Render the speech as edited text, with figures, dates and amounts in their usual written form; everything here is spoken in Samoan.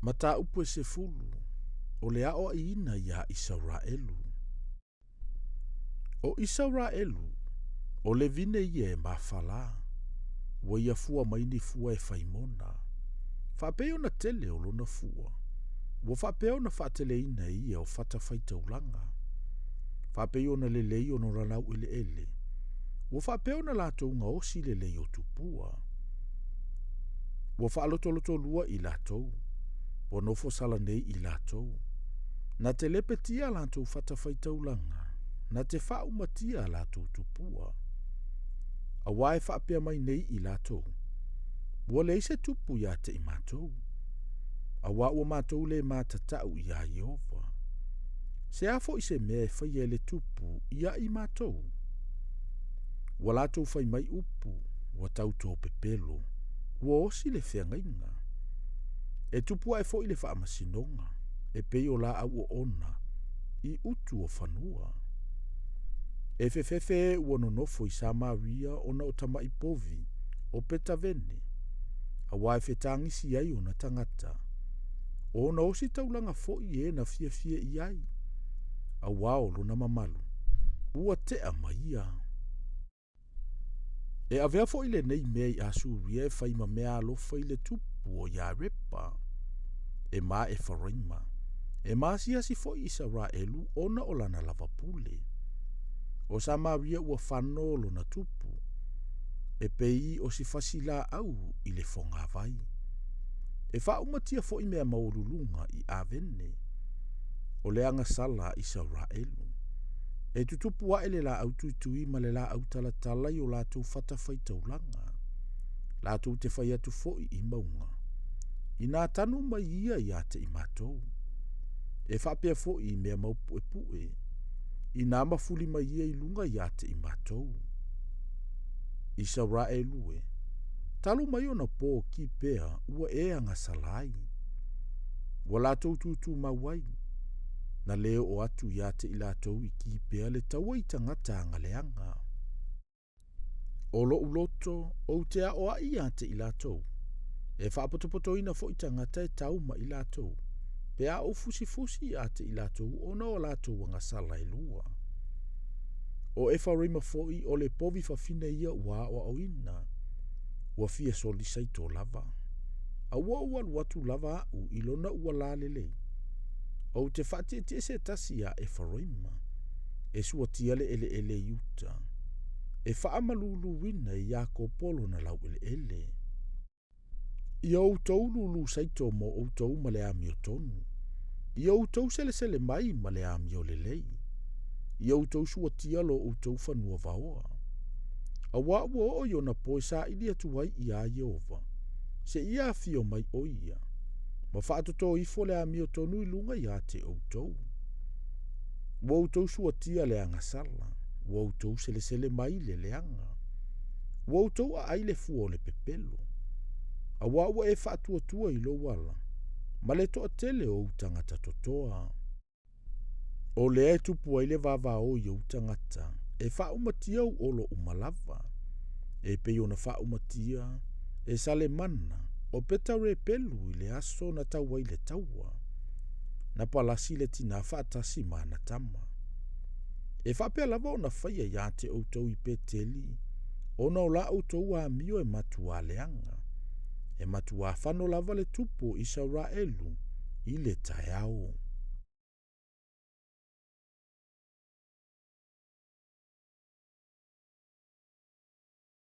Mataupu e sefulu, o le aoaʻiina iā Isaraelu. O Isaraelu, o le vine ia e mafalā, ua ia fua mai ni fua e faimona. Faapei ona tele o lona fua, ua faapea ona faateleina e ia o fatafaitaulaga. Faapei ona lelei ona o laueleele, ua faapea ona latou gaosi lelei o tupua. Ua faalotolotolua i latou, ua nofo sala nei i latou. Na te lepetia a latou fatafaitaulaga, na te faaumatia a latou tupua. Auā e faapea mai nei i latou, Ua leai se tupu iā te i matou, auā ua matou le matatau iā Ieova. Se a foi se mea e faia e le tupu iā i matou? Ua latou fai mai upu, ua tau tōpepelo, ua osi le feagaiga. E tupu ae foi le faamasinoga, e pei o laau oona i utu o fanua. E fefefe e ua nonofo i Samaria ona o tamaʻi povi o Petavene, auā e fetagisi ai ona tagata. O ona ositaulaga foi e na fiafia i ai, auā o lona mamalu, ua tea ma ia. E avea foi lenei mea i Asuria e fai ma mea alofa i le tupu o Iarepa, e ma Efaraima, e maasiasi foi Isaraelu ona o lana lava pule. O Samaria ua fano lona tupu, e pei o si fasi laau i le fogavai. E faaumatia foi mea maualuluga i Avene, o le agasala a Isaraelu. E tutupu ae le laau tuitui ma le laau talatala i o latou fatafaitaulaga. Latou te fai atu foi i mauga, inā tanu mai ia iā te i matou. E faapea foi i mea maupuepue, inā mafuli mai ia i luga iā te i matou. Isaraelu e, talu mai ona po o Kipea ua e agasala ai. Ua latou tutumau ai, na le oo atu iā te i latou i Kipea le taua i tagata agaleaga. O loʻu loto, ou te aoaʻi iā te i latou, e faapotopotoina foi tagata e tau ma i latou, pe a ou fusifusi iā te i latou ona o latou agasala e lua. O Efaraima foi o le povi fafine ia ua aoaoina, ua fia soli saito lava. A ua ou alu atu lava aʻu i lona ualā lelei. Ou te faatietie se tasi iā Efaraima, e suatia le eleele i uta, e faamaluluina e Iakopo lona laueleele. Ia outou lūlū saito mo outou ma le amiotonu. Ia outou selesele mai ma le amio lelei. Ia outou suatia lo outou fanua vaoa. Auā ua oo i ona po e saili atu ai iā Ieova, seia afio mai ʻo ia, ma faatotō ifo le amiotonu i luga iā te outou. Ua outou suatia le agasala, ua outou selesele mai le leaga. Ua outou aai le fua o le pepelo. Auā ua e faatuatua i lou ala, ma le toatele o ou tagata totoa. O lea e tupu ai le vavao i ou tagata, e faaumatia ou olo uma lava, e pei ona faaumatia e Salemana o Petarepelu i le aso na tau ai le taua. Na palasi le tinā faatasi ma ana tama. E faapea lava ona faia iā te outou i Peteli, ona o la outou amio e matuā leaga. E matuā fano lava le tupu o Isaraelu i le taeao.